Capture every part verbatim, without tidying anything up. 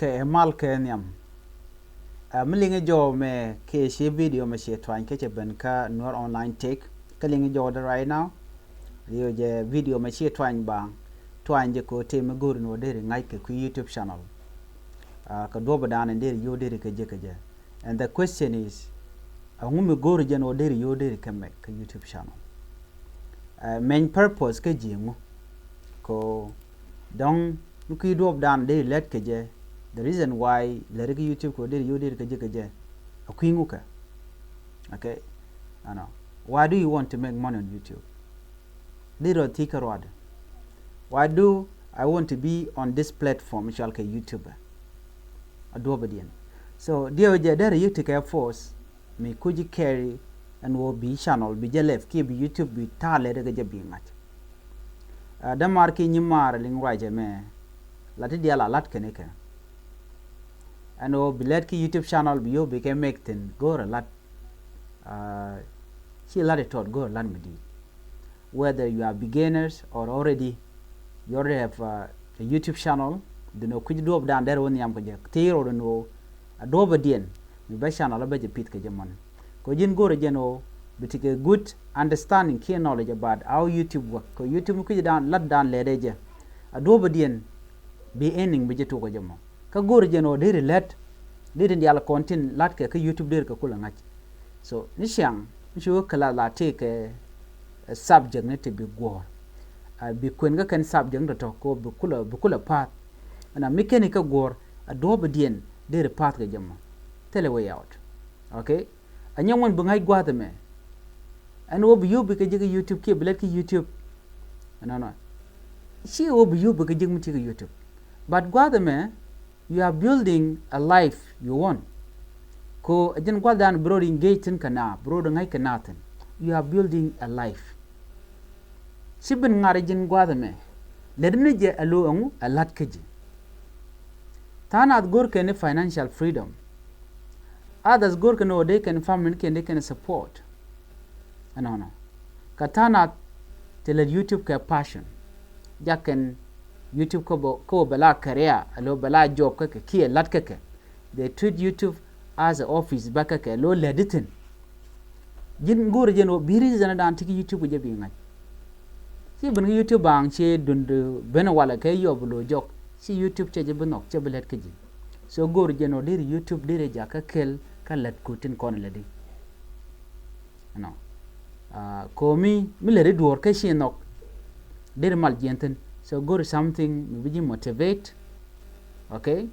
Kɛ ɛ mal kɛ nhiam. Ɛ mi liŋ jɔw mɛ kɛ ci video mɛ ci tuany kɛ cɛ ben kä Nuer Online Tech. Kä liŋ jɔw dɛ right now. Rio jɛ video mɛ ci tuany ba tuany jɛ ko te mi go̱o̱ri ni wä deri ŋa̱c kɛ kui̱ YouTube channel. Ɛ kɛ duɔp dan deri yo deri kɛ jɛ kɛ jɛ. And the question is, ɛ ŋu mi go̱o̱ri jɛ ni wä deri yo deri kɛ mɛ kɛ YouTube channel? Ɛ main purpose kä ji̱ ŋu? Ko dɔŋ mi kui̱ duɔp dan deri lɛt kɛ jɛ. The reason why lɛri kä YouTube ko deri yo deri kɛ jɛ kɛ jɛ, a kui̱ ŋu kɛ? Okay. Ɛnɔ, why do you want to make money on YouTube? Deri rɔ thiec kä ruadɛ. Why do I want to be on this platform cɔal kɛ YouTube? A duɔpɛ diɛn. So diɛw jɛ deri yik ti kɛ force mi kuci carry ɛn wä bi channel bi jɛ lɛp kiɛ bi YouTube bi ta̱a̱ lɛt kɛ jɛ bi ŋa̱c. Ɛ dämaar ki nyimaar liŋ ruacɛ mɛ la ti diaal a lat kɛn ikɛ. Ɛn wä bi lɛt ki YouTube channel bi yo bi kɛ make thin go̱o̱rɛ lat. Ɛ ci lat i tɔt go̱o̱rɛ lat mi di̱i̱t. Whether you are beginners or already you already have a, a YouTube channel, dun wä kui̱ duɔp dan deri wä nhiam kɛ jɛ. Ti rɔ dun wä a duɔpɛ diɛn mi bɛ channel bɛ jɛ pith kɛ jɛ mɔni. Ko ji̱n go̱o̱rɛ jɛn wä bi ti kɛ good understanding kiɛ knowledge about how YouTube work. Ko YouTube mi kui̱ dan lat dan lɛt dɛ jɛ. A duɔpɛ diɛn bi earning bi jɛ tuk kɛ jɛ mɔ. Kä go̱o̱rɛ jɛn wä deri lɛt, deri diaal kɔn tin lat kɛ kä YouTube deri kɛ kulɛ ŋa̱c. So ni ciaŋ mi ci wä kɛ la la ti kɛ, ɛ, subject ni ti bi guɔ̱ɔ̱r. Ɛ bi kuën kä kɛn subject ni tɔ̱tɔ̱ ko bi kulɛ bi kulɛ path. Ɛn a mi kɛn ikɛ guɔ̱ɔ̱r a duɔpɛ diɛn deri path kɛ jɛ mɔ. Thilɛ way out. Okay. A nyɛ ŋuan bi ŋa̱c gua̱a̱th ɛmɛ. Ɛn wä bi yop bi kɛ jek YouTube kiɛ bi lɛt ki YouTube. Ɛnɔnɔ. Ci wä bi yop bi kɛ jek mi ti kɛ YouTube. But gua̱a̱th ɛmɛ, you are building a life you want. Ko a jɛn gua̱a̱th dan bi rɔ engage thin kɛ na bi rɔ ŋa̱c kɛ na thin. You are building a life. Ci bin ŋa̱r ji̱n gua̱a̱th ɛmɛ. Lɛt ni jɛ a lo̱ ɛŋu a la̱t kä ji̱. Tha̱a̱ŋ nath go̱r kɛn ni financial freedom. Others go̱r kɛn ni wä dee kɛn family ni kɛn dee kɛn support. Ɛnɔnɔ. Kä tha̱a̱ŋ nath ti lät YouTube kɛ passion. Jak kɛn YouTube kä bä kä wä bɛ la career a lo̱ bɛ la job kä kɛ kiɛ la̱t kä kɛ. They treat YouTube as a office bä kä kɛ lo̱ lät di thin. Ji̱n go̱o̱rɛ jɛn wä bi reason dan ti ki YouTube kɛ jɛ bi ŋa̱c. Ci ben kä YouTube baaŋ ci dund ben walɛ kɛ yɔp lo̱ jɔk. Ci YouTube cɛ jɛ bi nhɔk cɛ bi lɛt kä ji̱. So go̱o̱rɛ jɛn wä deri YouTube deri jak kä kɛl kä lɛt ku tin kɔn lɛt di. Ɛnɔ. Ɛ komi mi lɛt di duɔ̱ɔ̱r kä ci nhɔk. Deri mal jiɛn thin. So go̱o̱rɛ something mi bi ji̱ motivate. Okay.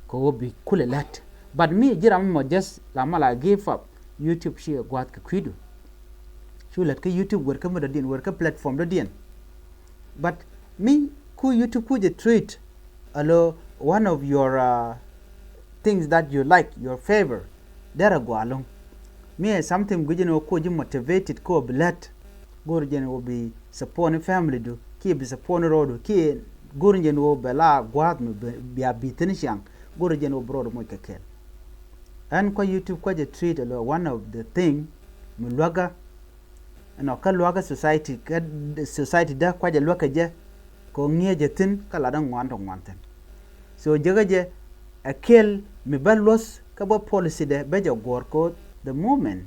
Ko wä bi kulɛ lät. But mi ji̱ ram mɔ just la mal a give up. YouTube ci gua̱a̱th kɛ kui̱du. Cu lät kä YouTube wer kä mi dɔ̱diɛn wer kä platform dɔ̱diɛn. But mi ku YouTube ku jɛ treat a lo̱ one of your, uh, things that you like, your favor. Derɛ gua̱a̱ lo̱ŋ. Mi ɛ something gui̱c ni wä ku ji̱ motivated ko bi lät. Go̱r jɛn wä bi support ni family du kiɛ bi support ni rɔɔdu kiɛ go̱r jɛn wä bɛ la gua̱a̱th mi bia bi thin ciaŋ. Go̱r jɛn wä bi rɔɔdu moc kɛ kɛl. Ɛn kua YouTube kua jɛ treat a lo̱ one of the thing mi luäkä. Ɛnɔ kä luakä society kä society dä kua jɛ luäkä jɛ. Kɛ ŋi̱eec jɛ thi̱n kä lat dä ŋuan tɔ ŋuan thi̱n. So jekä jɛ ɛ kɛl mi bä luɔ̱th kä bä policy dɛ bä jɛ guɔ̱r ko̱o̱t the moment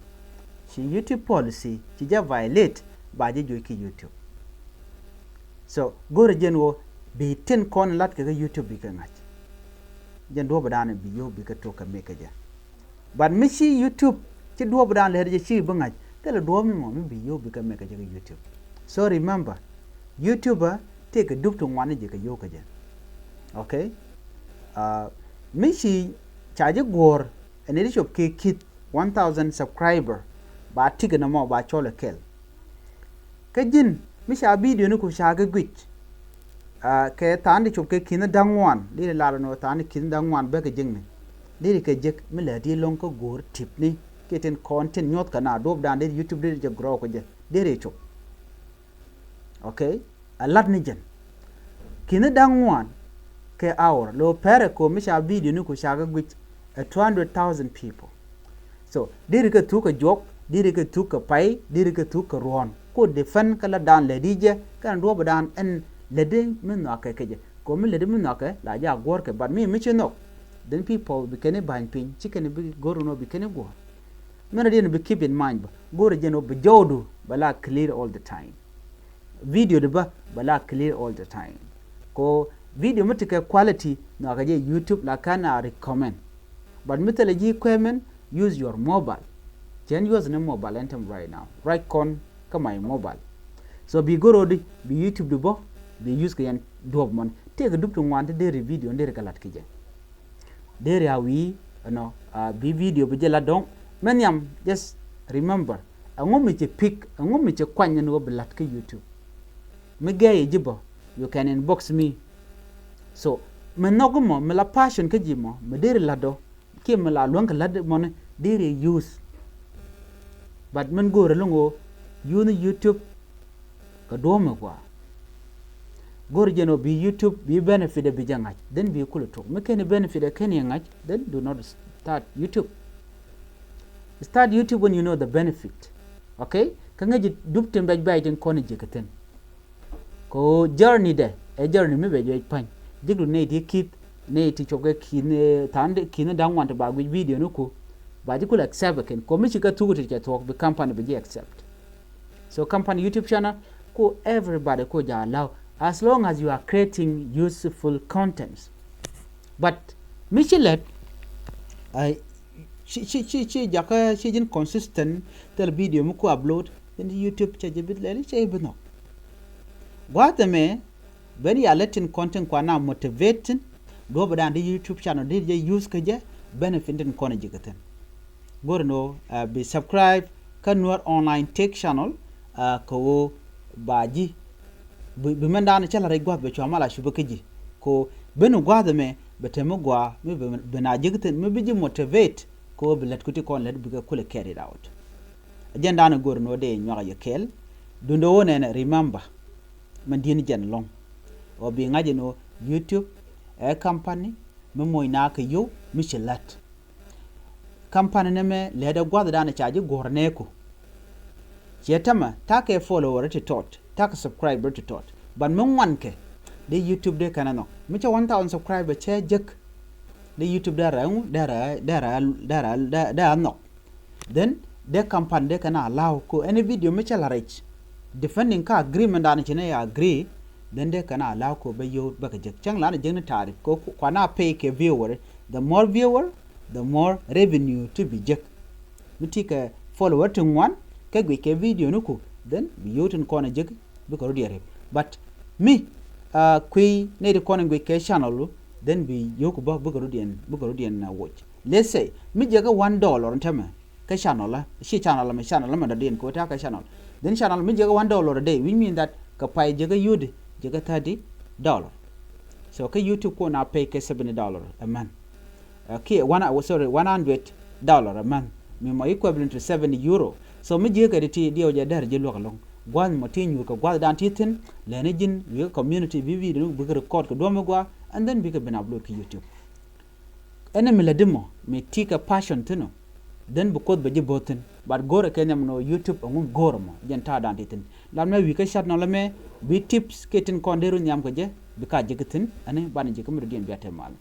ci YouTube policy ci jɛ violate ba jɛ joc ki YouTube. So go̱rɛ jɛn wä bi tin kɔn lat kɛ kä YouTube bi kɛ ŋa̱c. Jɛn duɔ̱ɔ̱p dan bi yio̱w bi kɛ tok kɛ mik kɛ jɛ. But mi ci YouTube ci duɔ̱ɔ̱p dan lɛr jɛ ci bi ŋa̱c thilɛ duɔ̱ɔ̱p mi mɔ mi bi yio̱w bi kɛ mik kɛ jɛ kɛ YouTube. So remember, YouTube a tëëkɛ dup ti ŋuan ni jɛ kɛ yio̱w kɛ jɛ. Okay. Mi ci ca ji̱ guɔ̱ɔ̱r ɛn i̱ ti cop kɛ ki̱th one thousand subscriber ba tikɛ nɔmɔ ba cɔl ɛ kɛl. Kä ji̱n mi ca video ni ku ca kɛ guic. Kɛ tha̱a̱ŋ ti cop kɛ ki̱n da̱ŋ ŋuan di ri lar ni wä tha̱a̱ŋ ti ki̱n da̱ŋ ŋuan bäkɛ ji̱kni. Di ri kɛ ji̱k mi lɛ di lo̱ŋ kä go̱o̱r tip ni kiɛ tin kɔn tin nyuɔ̱th kɛ na duɔ̱p dan di ri YouTube di ri jɛ grow kɛ jɛ di ri cop. Okay. A lat ni jɛn ki̱n da̱ŋ ŋuan kɛ hour lo pɛrɛ ko mi ca video ni ku ca kɛ guic a two hundred thousand people. So deri kɛ thuk kɛ juɔk, deri kɛ thuk kɛ pay, deri kɛ thuk kɛ ruɔ̱n. Ko defend kä la dan lɛ di jɛ kɛn duɔ̱p dan ɛn lɛ di mi nhɔakɛ kɛ jɛ. Ko mi lɛ di mi nhɔakɛ la jɛ a guɔ̱rkɛ but mi mi ci nhɔk. Then people bi kɛn i̱ ba̱ny piny, ci kɛn i̱ bi go̱r inɔ bi kɛn i̱ guɔ̱ɔ̱r. Mɛn rɔ diɛn bi keep in mind bä, go̱r jɛn ɔ bi jɔwdu bɛ la clear all the time. Video di bä bɛ la clear all the time. Ko video mi ti kɛ quality nɔ kɛ jɛ YouTube la kan a recommend. But mi thilɛ ji̱ kuɛmɛn, use your mobile. Cɛn use ni mobile ɛn tɛm right now. Right kɔn kä my mobile. So bi go̱r ɔ di, bi YouTube di bä, bi use kɛ yɛn duɔp mɔn. Tëëkɛ dup ti ŋuan ti deri video, deri kɛ lat ki jɛ. Deri a wi̱i̱ ɛnɔ, a bi video bi jɛ la dɔ̱ŋ. Mɛ nhiam, just remember, ɛŋu mi ci pick, ɛŋu mi ci kuany ɛn ɣöö bi la̱t kä YouTube. Mi gɛɛyɛ ji̱ bä, you can inbox me. So mi nhɔk mɔ, mi la passion kä ji̱ mɔ, mi deri la̱t dɔ, kiɛ mi la luäŋ kɛ la̱t mɔni, deri use. But min go̱o̱rɛ lo̱ŋ ɣöö use ni YouTube kɛ duɔ̱ɔ̱mɛ gua. Go̱r jɛn ɔ bi YouTube bi benefit ɛ bi jɛ ŋa̱c, then bi kulɛ tok. Mi kɛn benefit ɛ kɛn yɛ ŋa̱c, then do not start YouTube. Start YouTube when you know the benefit. Okay? Kä ŋäc ji̱ dup tin bɛc bɛc tin kɔn ji̱ kɛ thin. Ko journey dɛ, ɛ journey mi bɛc bɛc pa̱ny. Jikdu nɛy ti ki̱th, nɛy ti cɔk kɛ ki̱n, eh, tha̱a̱ŋ ki̱n da̱ŋ wan ti ba guic video ni ku. Ba ji̱ kulɛ accept ɛ kɛn. Ko mi ci kɛ thuk ti cɛ thuɔk bi company bi ji̱ accept. So company YouTube channel, ko everybody ko ja allow, as long as you are creating useful contents. But mi ci lɛt, ay, ci, ci, ci, ci jakä, ci ji̱n consistent, thil video mi ku upload, then YouTube cɛ ji̱ bi lɛli cɛ bi nhɔk. Gua̱th ɛmɛ, ben ya lɛt tin kɔn tin kua na motivate tin, duɔ̱p dan di YouTube channel di jɛ use kä jɛ, benefit tin kɔn ji̱ kä thin. Go̱r ni ɣöö, uh, bi subscribe kä Nuer Online Tech Channel, uh, kɛ ɣöö ba ji̱ bi, bi mɛn da̱a̱n cä la rɛc gua̱th bɛ cua mal a cupä kä ji̱. Ko ben gua̱th ɛmɛ bɛ te mi gɔaa mi bi, bi na ji̱ kä thin mi bi ji̱ motivate kɛ ɣöö bi lät kuti kɔn lät bikɛ kulɛ carry it out. Ɛ jɛn da̱a̱n go̱r ni ɣöö dee nyuak a yɛ kɛɛl. Duundɛ ɣöö nɛnɛ remember, mɛn di̱n jɛn lɔ̱ŋ. Ɣöö bi ŋa̱c ɛn ɣöö YouTube ɛ company mi moc na kɛ yio̱w mi ci la̱t. Company nɛmɛ lɛt ɛ gua̱th dan ca ji̱ guɔ̱r nɛɛku. Ciɛ tämɛ ta̱kɛ follower ti tɔt, ta̱kɛ subscriber ti tɔt. But mi ŋuan kɛ, dee YouTube dee kɛn ɛ nhɔk. Mi cɛ one thousand subscriber cɛ jek, dee YouTube dee rɛ ŋu, dee rɛ, dee rɛ, dee rɛ, dee, dee a nhɔk. Then dee company dee kɛn a allow ko any video mi cɛ la rɛc. Depending kä agreement dan ci ni ya agree, then dee kɛn a allow ko bɛ yio̱w bɛ kɛ jek. Cäŋ la ni jek ni taarif ko kua na pay kɛ viewer. The more viewer, the more revenue ti bi jek. Mi ti kɛ follower ti ŋuan kɛ guic kɛ video ni ku, then bi yio̱w tin kɔn a jek bikɛ rɔ diɛ rep. But mi, uh, kui̱ nɛy ti kɔn in guic kɛ channel, then bi yio̱w ku bä bikɛ rɔ diɛn, bikɛ rɔ diɛn, uh, woc. Let's say mi jek kä one dollar in tämɛ kä channel la, ci channel la mɛ, channel la mɛ dɔ̱diɛn kɛ wä ta̱a̱ kä channel. Then channel mi jek kä one dollar a day, which mean that kɛ pay jek kä yio̱w jek kä thirty dollar. So kä YouTube ko na pay kɛ seventy dollar a month. Uh, kiɛ one, oh, sorry, one hundred dollar a month. Mi mɔ equivalent to seventy euro. So mi ji̱ kɛ di ti diɛw jɛ dɛr ji̱ luäk alɔŋ. Gua̱th mɔ ti nyuur kɛ gua̱th dan ti thin, lɛni ji̱n wi̱i̱ kɛ community bi video ni bikɛ record kɛ duɔ̱m mi gua, and then bikɛ ben upload kɛ YouTube. Ɛn mi lɛ di mɔ, mi ti kɛ passion thin ɔ, then bi Kuoth bɛ ji̱ bo̱th thin. But go̱rɛ kɛ nhiam nɔ YouTube ɛŋu go̱rɛ mɔ, jɛn ta̱a̱ dan ti thin. Lam mɛ wi̱i̱ kä channel ɛmɛ, bi tips kɛ tin kɔn dee ru nhiam kɛ jɛ, bi ka ji̱ kɛ thin, ɛn banɛ ji̱ kɛ mi dɔ̱diɛn bia te mal.